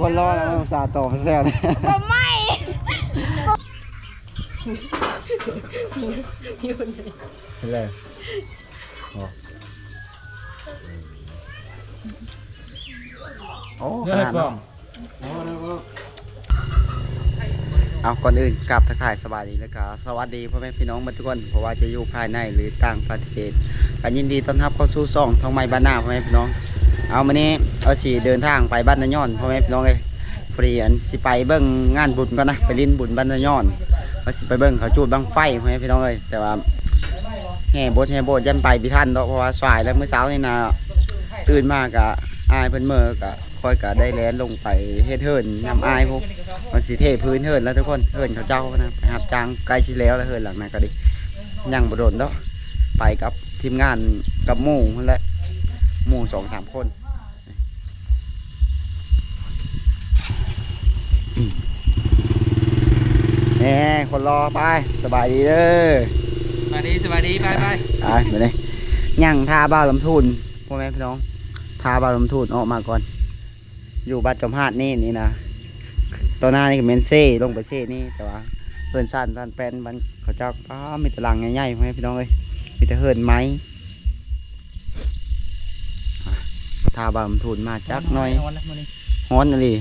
ຄົນລໍແລ້ວ ອຸດສ່າຕອບແຊວ ບໍ່ໄໝ້ ແລ້ວ ໂອ້ ຂະໜາດນັ້ນ. ເອົາ ກ່ອນອື່ນກາບທັກທາຍສະບາຍດີ ແລ້ວກະສະຫວັດດີພໍ່ແມ່ພີ່ນ້ອງເບິດທຸກຄົນ ບໍ່ວ່າຈະຢູ່ພາຍໃນ ຫຼື ຕ່າງປະເທດ ກະຍິນດີຕ້ອນຮັບເຂົ້າສູ່ຊ່ອງທອງໃໝ່ບ້ານນາ ພໍ່ແມ່ພີ່ນ້ອງ. ເອົາ ມື້ນີ້ເຮົາຊິເດີນທາງໄປບ້ານນາຍອນ ພໍ່ແມ່ພີ່ນ້ອງເອີຍ. ພໍດີອັນຊິໄປເບິ່ງງານບຸນກ່ອນນະ ໄປຫຼິ້ນບຸນບ້ານນາຍອນ ວ່າຊິໄປເບິ່ງເຂົາຈູດບັ້ງໄຟ ພໍ່ແມ່ພີ່ນ້ອງເອີຍ. ແຕ່ວ່າແຫ່ບົດແຫ່ໂບດ ຢ້ານໄປບໍ່ທັນດອກ ເພາະວ່າສາຍແລ້ວ ມື້ເຊົ້ານີ້ນະ ຕື່ນມາກະອ້າຍເພິ່ນເມີ ກະຂ້ອຍກະໄດ້ແລ່ນລົງໄປເຮັດເຮືອນນຳອ້າຍພຸ້ນ ວ່າຊິເທພື້ນເຮືອນແລ້ວທຸກຄົນ ເຮືອນເຂົາເຈົ້ານະ ໄປຮັບຈ້າງ ໃກ້ຊິແລ້ວແລ້ວ ເຮືອນຫຼັງນັ້ນກະດີ ຍັງບໍ່ດົນດອກ ໄປກັບທີມງານ ກັບໝູ່ຫັ້ນແຫຼະ ໝູ່ສອງສາມຄົນ. ແນ່ ຄົນລໍໄປ ສະບາຍດີເດີ ສະບາຍດີ ສະບາຍດີ ໄປ ໄປ ໄປ ມື້ນີ້ຍັງຖ້າບ່າວລຳທູນ ພໍ່ແມ່ພີ່ນ້ອງ ຖ້າບ່າວລຳທູນອອກມາກ່ອນ ຢູ່ບ້ານຈອມຫາດນີ້ ນີ້ນະ ຕໍ່ໜ້ານີ້ກະແມ່ນເຊ ລົງໄປເຊນີ້ ແຕ່ວ່າເຮືອນຊານບ້ານແປ້ນ ບ້ານເຂົາເຈົ້າ ປ້າ ມີແຕ່ຫຼັງໃຫຍ່ໆ ພໍ່ແມ່ພີ່ນ້ອງເອີຍ ມີແຕ່ເຮືອນໄມ້. ຖ້າບ່າວລຳທູນມາຈັກໜ້ອຍ ຮ້ອນນະມື້ນີ້ ຮ້ອນອີ່ຫຼີ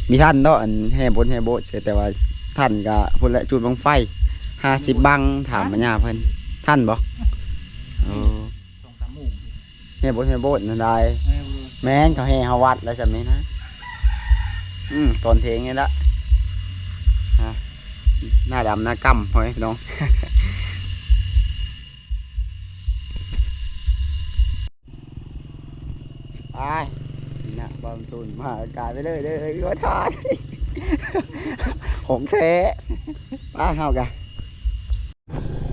ມີທັນເນາະ ອັນແຫ່ບົດແຫ່ໂບດເສຍ ແຕ່ວ່າທັນກະພຸ້ນແຫຼະ ຈູດບັ້ງໄຟຫ້າສິບບັ້ງ ຖາມບັນຍາເພິ່ນ ທັນບໍ່? ເອີ ສອງສາມໂມງ ແຫ່ບົດແຫ່ໂບດນັ້ນໄດ໋ ແມ່ນ ເຂົາແຫ່ເຂົ້າວັດແລ້ວຊ່ຳນີ້ນະ ອືມ ຕອນເທີ່ຍງນີ້ລະ ຮະ ໜ້າດຳໜ້າກຳ ພໍ່ແມ່ພີ່ນ້ອງ. ໄປ ນີ້ນະ ບ່າວລຳທູນມາກາຍໄປເລີຍເດີ ວ່າທ່ານ ຂອງແທ້ ໄປ ເຮົາກະ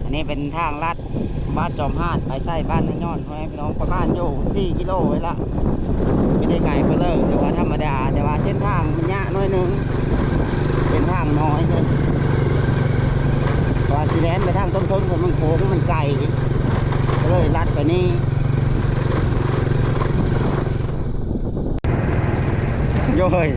ອັນນີ້ເປັນທາງລັດບ້ານຈອມຫາດ ໄປໃສ່ບ້ານນາຍອນ ພໍ່ແມ່ພີ່ນ້ອງ ປະມານຢູ່ສີ່ກິໂລໄວ້ລະ ບໍ່ໄດ້ໄກປານໃດ ແຕ່ວ່າທຳມະດາ ແຕ່ວ່າເສັ້ນທາງມັນຍາກໜ້ອຍໜຶ່ງ ເປັນທາງນ້ອຍເລີຍ ວ່າຊິແລ່ນໄປທາງຕົ້ນເຜິ້ງ ມັນໂຄ້ງ ມັນໄກ ກະເລີຍລັດໄປນີ້ ໂອ້ຍ.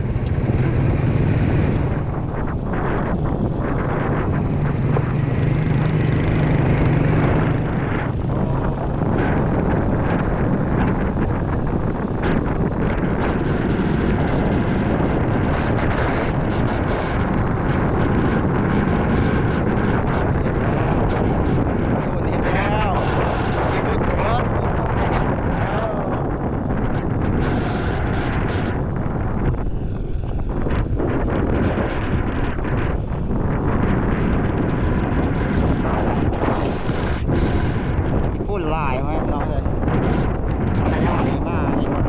ຝຸ່ນຫຼາຍ ພໍ່ແມ່ພີ່ນ້ອງເອີຍ ໄລຍະນີ້ມາເຫັນວ່າ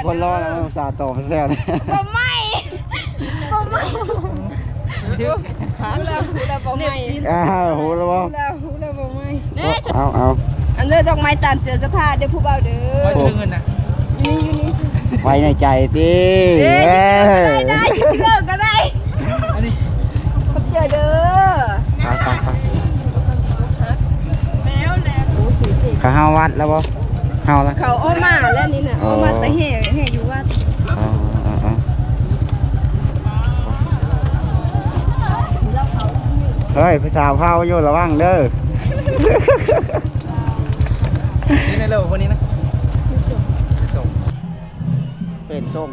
ຄົນລໍແລ້ວ ອຸດສ່າຕອບແຊວ ບໍ່ໄໝ້ ບໍ່ໄໝ້ ຮູ້ແລ້ວ ຮູ້ແລ້ວບໍ່ໄໝ້ ອ້າວ ຮູ້ແລ້ວບໍ່? ຮູ້ແລ້ວ ຮູ້ແລ້ວບໍ່ໄໝ້ ເອົາ ເອົາ ອັນເດີ ດອກໄມ້ຕາມເຈີສັດທາເດີ ຜູ້ບ່າວເດີ ມາຊື້ເງິນນະ ຢູ່ນີ້ ຢູ່ນີ້ ໄວ້ໃນໃຈຕິ ເອີ ເອີ ໄດ້ ໄດ້ ຊື້ເອົາກະໄດ້ ອັນນີ້ ຂອບໃຈເດີ ໄປ ໄປ ໄປ ແລ້ວ ແລ້ວ ໂອ້ ເຂົາເຮົາວັດແລ້ວບໍ່? ເຮົາລະ ເຂົາອອກມາແລ້ວນີ້ນະ ອໍ ອອກມາແຕ່ແຫ່ ແຫ່ຢູ່ວັດ ອໍ ອໍ ອໍ ເຮີ້ຍ ຜູ້ສາວເຜົາຢູ່ ລະວັງເດີ ຊື້ໃນໂລກຄົນນີ້ນະ ສົ່ງ ສົ່ງ ເປັນຊົງ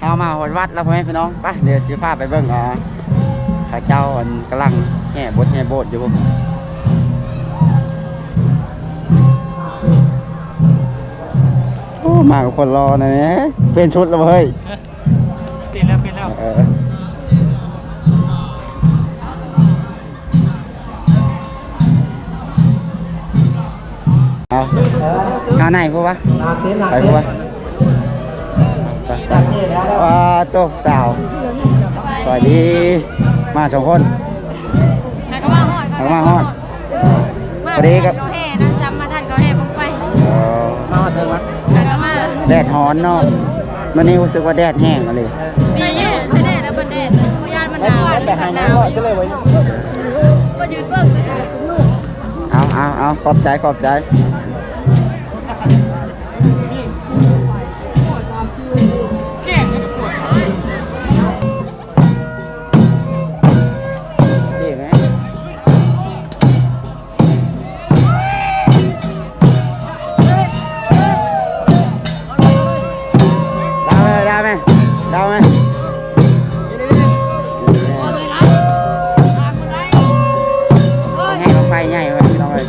ເຮົາມາຮອດວັດແລ້ວ ພໍ່ແມ່ພີ່ນ້ອງ. ໄປ ດຽວຊິພາໄປເບິ່ງ ອ່າ ເຂົາເຈົ້າ ອັນ ກຳລັງແຫ່ບົດແຫ່ໂບດຢູ່. ໂອ້ ມາກັບຄົນຫຼໍ່ນະ. ເປັນຊຸດແລ້ວເຮີ້ຍ. ເປັນແລ້ວ ເປັນແລ້ວ ເອີ. ເອົາ ເອົາ ໃນພຸ້ນວະ ໄປພຸ້ນວະ. ປາໂຕ ສາວ ສະບາຍດີ. ມາສອງຄົນ ຫາກະມາຮອດ ຫາກະມາຮອດ ມາພໍດີກັບເຂົາແຫ່ນຳຊ້ຳ ມາທັນເຂົາແຫ່ບັ້ງໄຟ. ອໍ ມາຮອດເທິງວະ ຫາກະມາ. ແດດຮ້ອນເນາະ ມື້ນີ້ຮູ້ສຶກວ່າແດດແຮງອີ່ຫຼີ. ດີຢູ່ ໃຜແດດແລ້ວບໍ່ແດດ ບໍ່ຢ້ານມັນໜາວ ແຕ່ຫາຍໜາວ ບໍ່ຢືນເບິ່ງ. ເອົາ ເອົາ ເອົາ ຂອບໃຈ ຂອບໃຈ. ດາວແມ່ ດາວແມ່ ດາວແມ່ ແຫ່ບັ້ງໄຟໃຫຍ່ເວີ້ຍ ພີ່ນ້ອງເອີຍ.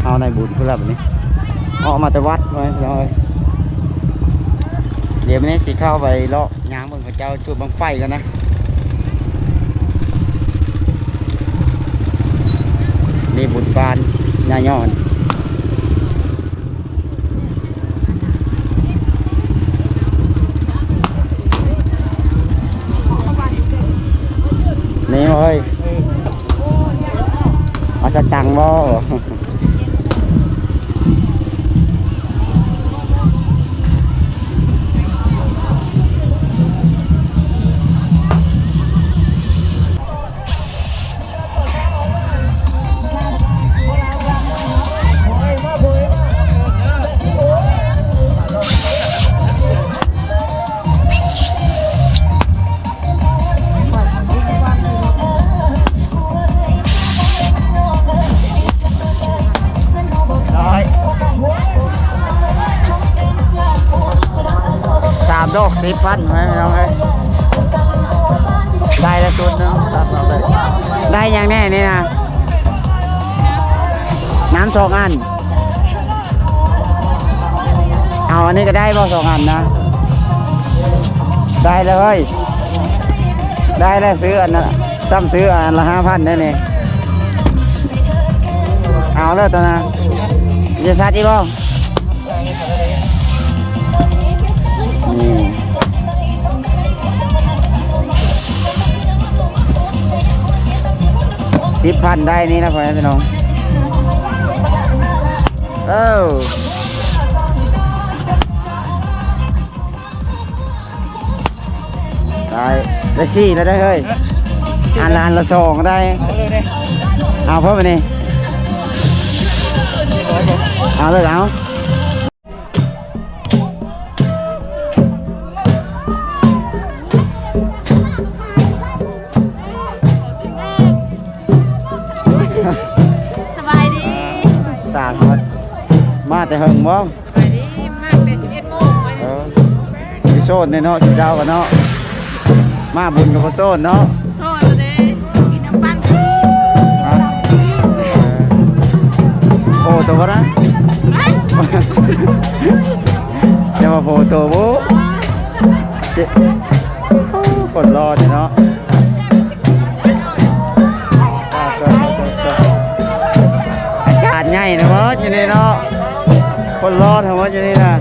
ເຮົາໄດ້ບຸນພຸ້ນລະບັດນີ້ ອອກມາແຕ່ວັດ ພໍ່ແມ່ພີ່ນ້ອງເອີຍ. ດຽວມື້ນີ້ຊິເຂົ້າໄປເລາະ ຍ່າງເບິ່ງເຂົາເຈົ້າຈູດບັ້ງໄຟກ່ອນນະ. ນີ້ບຸນບານຍາຍອນ ນີ້ເວີ້ຍ ເອົາສະຕັງບໍ່? ສາມດອກສິບພັນ ພີ່ນ້ອງເອີຍ. ໄດ້ແລ້ວຊຸດໜຶ່ງ ສາມດອກເລີຍ. ໄດ້ຫຍັງແນ່ນີ້ນະ? ນ້ຳສອງອັນ. ເອົາອັນນີ້ກໍໄດ້ບໍ່ ສອງອັນນະ? ໄດ້ເລີຍ ໄດ້ແລ້ວ. ຊື້ອັນນັ້ນ ຊ້ຳຊື້ອັນລະຫ້າພັນໄດ້ນີ້. ເອົາເລີຍຕົວນະ. ຈະຊັດອີກບໍ່? ນີ້ ສິບພັນໄດ້ນີ້ນະ ພໍ່ແມ່ພີ່ນ້ອງ. ເອີ ໄດ້ ໄດ້ສີ່ແລ້ວໄດ໋ເຮີ້ຍ. ອັນລະ ອັນລະສອງໄດ້. ເອົາເພີ່ມອັນນີ້ ເອົາເລີຍ ເອົາ. ສະບາຍດີ ສາມຄົນ ມາແຕ່ເຫິງບໍ່? ສະບາຍດີ ມາແຕ່ສິບເອັດໂມງ. ເອີ ຊິໂສດແນ່ເນາະ ເຈົ້າກໍເນາະ ມາບຸນກໍບໍ່ໂສດເນາະ. ໂສດເດ້ ກິນນ້ຳປັ່ນ ຮະ? ໂອ້ ຕົວບໍ່ນະ? ໄປ. ໂອ້ໂຕ ໂອ້ ຊິ ໂອ້ ຄົນຫຼໍ່ແທ້ເນາະ ອາຈານໃຫຍ່ນະເນາະ ຢູ່ນີ້ເນາະ ຄົນຫຼໍ່ທັງໝົດຢູ່ນີ້ນະ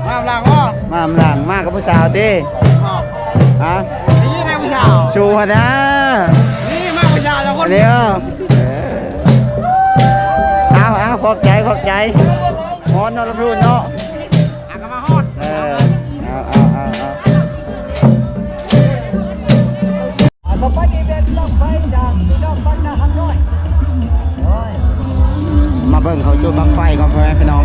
ມານຳຫຼັງບໍ? ມານຳຫຼັງ ມາກັບຜູ້ສາວຕິ? ຮະ? ນີ້ໄດ້ຜູ້ສາວ ຊູຫັ້ນນາ ນີ້ມາຜູ້ສາວລະຄົນ ນີ້ ເອີ ເອົາ ເອົາ ຂອບໃຈ ຂອບໃຈ ຮ້ອນເນາະ ລຳພູນເນາະ. ອາ ກໍມາຮອດ ເອີ ເອົາ ເອົາ ເອົາ ເອົາ ຕໍ່ໄປນີ້ເປັນບັ້ງໄຟຈາກພີ່ນ້ອງບ້ານນາຮັກນ້ອຍ ໂອ້ຍ ມາເບິ່ງເຂົາຈຸດບັ້ງໄຟກ່ອນ ພໍ່ແມ່ພີ່ນ້ອງ.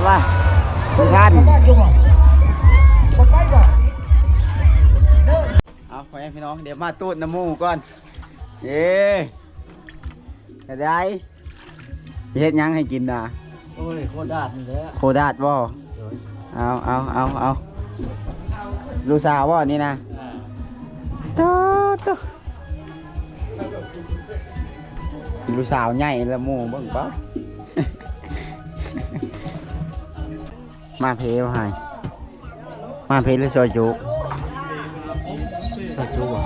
ລະ ບໍ່ທັນ ເອົາ ພໍ່ແມ່ພີ່ນ້ອງ ດຽວມາຕູດນຳໝູ່ກ່ອນ ເອີ ເຮັດໄດ້ ເຮັດຫຍັງໃຫ້ກິນນະ? ໂອ້ຍ ໂຄດາດນີ້ແຫຼະ ໂຄດາດບໍ່? ໂດຍ ເອົາ ເອົາ ເອົາ ເອົາ ລູກສາວບໍ່ນີ້ນະ? ອ່າ ໂຕ ໂຕ ລູກສາວໃຫຍ່ລະໝູ່ເບິ່ງປະ ມາເພບໍ່ໃຫ້ ມາເພຫຼືຊອຍຈຸ? ຊອຍຈຸບໍ່?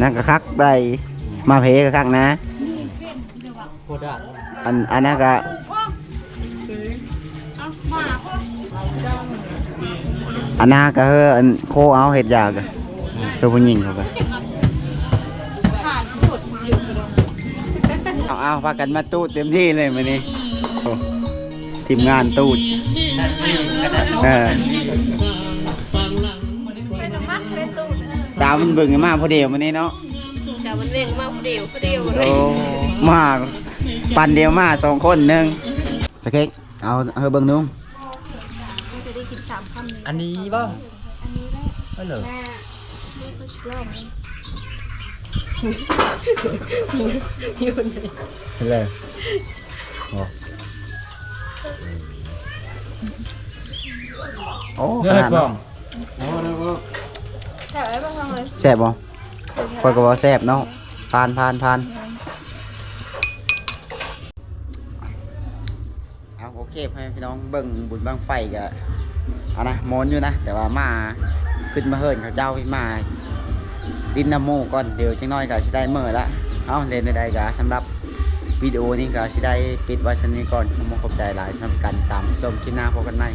ນັ້ນກໍຄັກໄດ໋ ມາເພກໍຄັກນະ ໂຄດາດ ອັນ ອັນນັ້ນກໍ ອັນນັ້ນກໍເຮີ ອັນໂຄເອົາເຮັດຢາກະ ຄືຜູ້ຍິງເຂົາກະ ເອົາ ເອົາ ພາກັນມາຕູດເຕັມທີ່ເລີຍມື້ນີ້ ໂອ້ ທີມງານຕູດ ເອີ ສາວມັນເບິ່ງມາຜູ້ດຽວມື້ນີ້ເນາະ ສາວມັນເບິ່ງມາຜູ້ດຽວ ຜູ້ດຽວເລີຍ ໂອ້ ມາປັນດຽວມາສອງຄົນໜຶ່ງ ສະເຄັກ ເອົາໃຫ້ເບິ່ງດູ ຈະໄດ້ກິນສາມຄຳນີ້ ອັນນີ້ບໍ່? ອັນນີ້ແຫຼະ ອັນເລີ ຢູ່ໃນ ເຫັນແລ້ວ ໂອ້ ຂະໜາດເນາະ ແຊບບໍ່? ຂ້ອຍກໍວ່າແຊບເນາະ ຜ່ານ ຜ່ານ ຜ່ານ. ເອົາ ໂອເຄ ພໍ່ແມ່ພີ່ນ້ອງ ເບິ່ງບຸນບັ້ງໄຟກະ ອັນນະ ມ່ວນຢູ່ນະ ແຕ່ວ່າມາ ຂຶ້ນມາເຮືອນເຂົາເຈົ້າ ມາຫຼິ້ນນຳໝູ່ກ່ອນ ດຽວຈັກໜ້ອຍກະຊິໄດ້ເມືອລະ. ເອົາ ແນວໃດກະສຳລັບວິດີໂອນີ້ກະຊິໄດ້ປິດໄວ້ສ່ຳນີ້ກ່ອນ ຂໍຂອບໃຈຫຼາຍສຳລັບການຕິດຕາມຊົມ ຄລິບໜ້າພົບກັນໃໝ່